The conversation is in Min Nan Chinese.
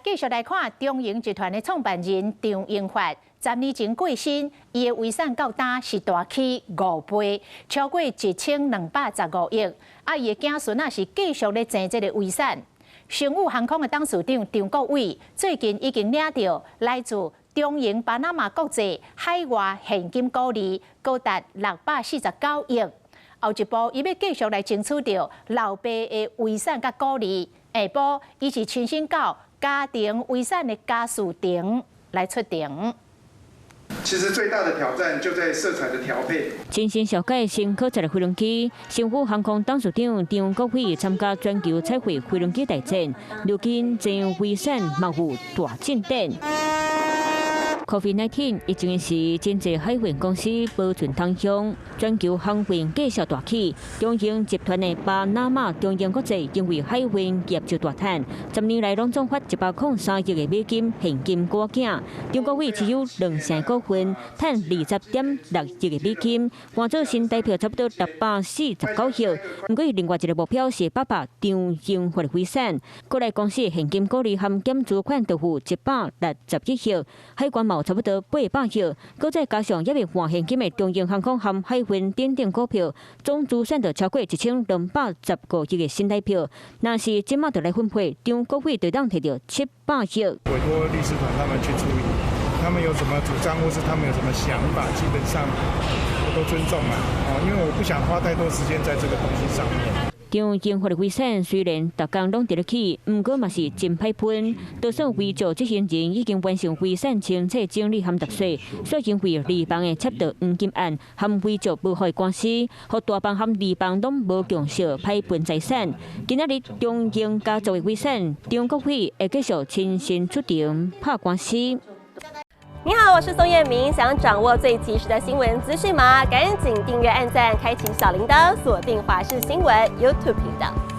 繼續來看中榮集團的創辦人張榮發，10年前過身，伊的遺產到今是大起5倍，超過1215億。啊，伊的子孫啊是繼續咧爭這个遺產。星宇航空的董事長張國煒最近已經領著來自中榮巴拿馬國際海外現金股利，高達649億。後一步，伊欲繼續來爭取著老爸的遺產佮股利。下晡，伊是親身到家庭遺產的家事庭來出庭。其實最大的挑戰就在色彩的調配。親身紹介新科技的飛行機，星宇航空董事長張國煒參加全球彩繪飛行機大戰，如今爭遺產嘛有大進展。COVID-19 疫情時，真濟海運公司無順通向，全球航運繼續大起。中榮集團的巴拿馬中榮國際因為海運業就大賺，10年來攏總發103億的美金現金股囝。張國煒持有兩成股份，賺20.6億的美金，換做新台票差不多649億。毋過另外一个目標是爸爸張榮發的遺產，國內公司現金股利含減資款都有161億，海關嘛有差不多800億，閣再加上猶未換現金的中榮航空和海運等等股票，總資產就超過1215億的新台票。若是這馬就來分配，張國煒就當提著700億。委託律師團他們去處理，他們有什麼主張或是他們有什麼想法，基本上我都尊重嘛。哦，因為我不想花太多時間在這個東西上面。張榮發的遺產雖然逐工攏佇咧起，毋過嘛是真歹分。多數遺囑執行人已經完成遺產清冊整理和納稅，煞因為二房的插到黃金案和遺囑無效官司，予大房和二房攏無共識歹分財產。今仔日中榮家族的遺產，張國煒會繼續親身出庭拍官司。你好，我是宋燕明，想掌握最及時的新聞資訊嗎？趕緊訂閱、按讚、開啟小鈴鐺，鎖定華視新聞 YouTube 頻道。